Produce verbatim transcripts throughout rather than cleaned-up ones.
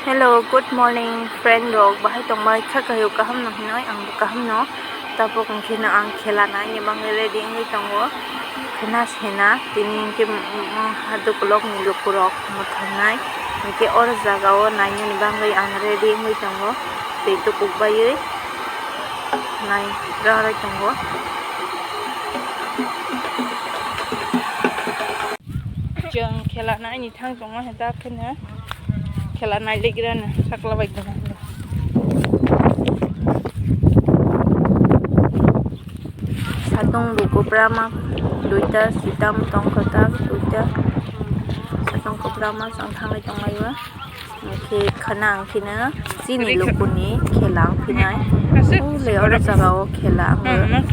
Hello, good morning, friend rok. Bahai tongbai, kha kayo kaham no hinoi, ang bo kaham no. Tabuk hwnkhe no ang khela naini bagwi ready wngwi tongo. Khena sena, tini hwnkhe, mm, mm, haduk kolok ni lukurok mwthangnai. Hwnkhe oro jaga o nainani bagwi ang ready wngwi tongo. Tei tubuk baiwi nai rwrwi tongo. Chwng khela naini thang tongo, hwnjak kheno khela nailikra no sakla bai tongo. Satung rukupra ma duita sitam tongkha ta duita satung kupra ma chwng thangwi tonglaio. Hwnkhe khana ang kheno chini lukuni khela ang phinai. Ule oro jaga o khela ang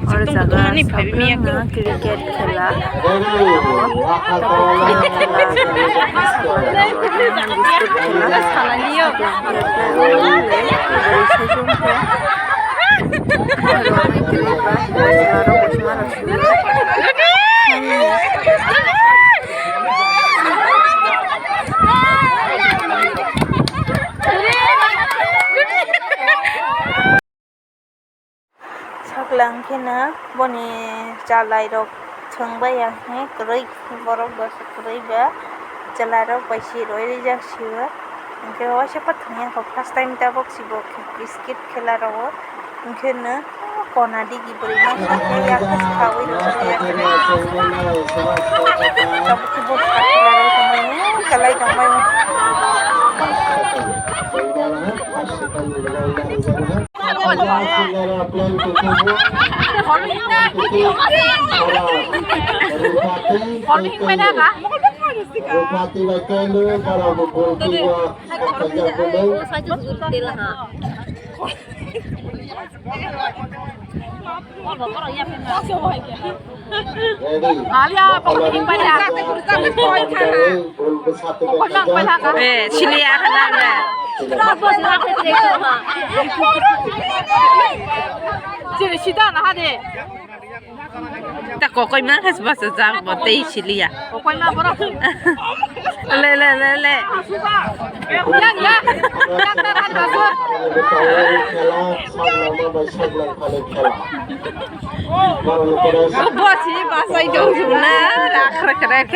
oro jaga sabrang na cricket khela. Cricket khela. Biscuit khela. Saklang kheno boni chalairok thwngbai ya hwnwi kwrwi borok dosa kwrwi ba chwlairok bai si roi rijak sio. Hwnkhe waisa pathwng ya kho first time tabuk si bo biscuit khela rogo hwnkhe no kona digi bwrwi masa khe yak khaui rw ya. Tabuk khe bo saklang rok tongmani kalai tongmani. Alia, pokok hing pada. Pokok nang pada ka? Eh, sili ya kana na. Sili sida na hade. Ta kokoi mang has basa jang bo tei sili ya. Kokoi ma borok. Le, le, le, le. Yang, yang. Yang, yang, yang, yang. Bosi basai dong suna, rakh rakh rakh.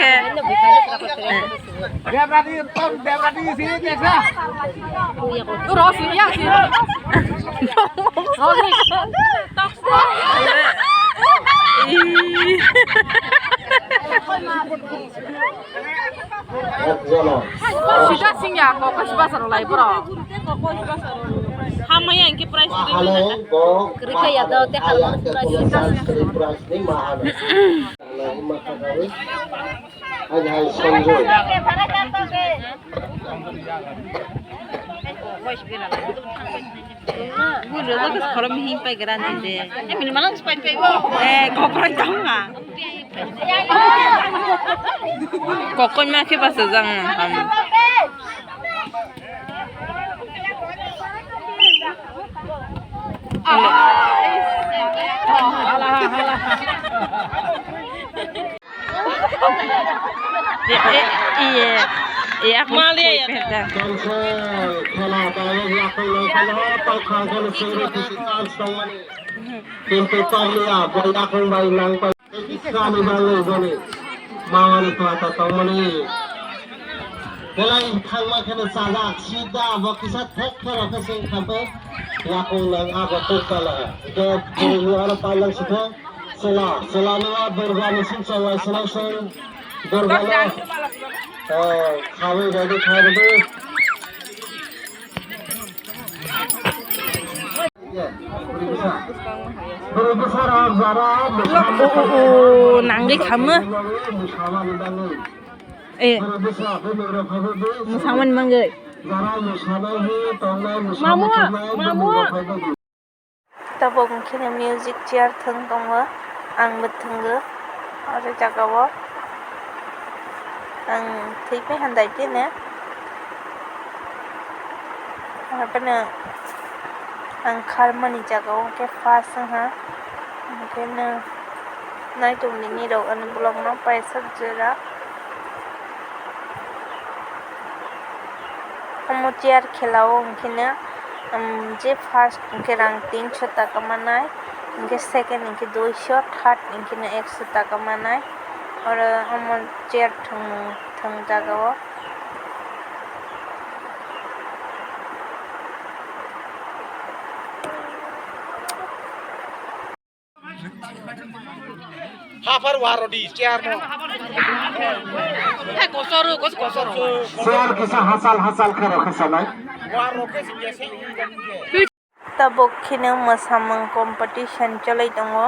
Debrani, tom Debrani si, dekha. Rosi, ya si. Rosi. Ih. Sida singya, kok kos basar lai bro. Hamaya engke price. Rikha ya do te halwa price. Hai, hai, Sanjoy. Bujo, bujo, khorok mihing pai gra ni de. Eh, mini malang spai pai bo. Eh, kokoi tong nga. Kokoi ma khe basa jang ham. Hala, hala. Iye, iye, iye, aku Malia ya. Cancel, khela, bayar yakung nang khela, tau khang khela, singri bisi chance tongmani. Kintu tonglia, bo yakung bai nang bai. Kisa ni bagwi boni mawani kwata tongmani. Belai thangma kheno chajak, sida bo kisa thek kheno khe sing khampe yakung nang abo tukta laga. Hingke bini oro pailak sukha. Sela, sela ni o Durga ni sing chawai sela sing Durga no, eh, khawi ready khawi ready. Nangwi khamma. Eh. Mwsangmani mangwi. Mamu, mamu. Tabuk hwnkhe music chair thwng tongo, ang bo thwngo oro jaga o. Ang thwi phai handai phino, abo phano ang kharmani jaga o hwnkhe first wngha, hwnkhe no naitok nini rok ani vlog no paisa jora. Omo chair khela o hwnkhe no, um, je first hwnkhe rang tinso taka manai, hwnkhe second hwnkhe duiso, third hwnkhe no ekso taka manai. Oro omo chair thwng, thwng jaga o. Hafar warodi chair no. Hai kosoro, kos kosoro. Chair kisa hasal hasal khe rokhe sanai. Warok khe singya se. Tabuk kheno mwsamung competition choli tongo.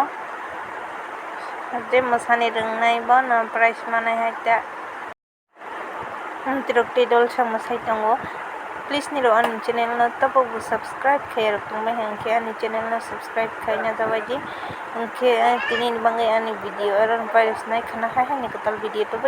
Je mwsani rwngnai bono prize manai hai ta. Amtwrwk tei dolsa mwsai tongo. Please nirok ani channel no tabukbo subscribe khaiya rok tongbai hwnkhe ani channel no subscribe khaina jabaidi. Hwnkhe, eh, tini ni bagwi ani video oro no pairok sinai khwna hai hai ni kwtal video tubui.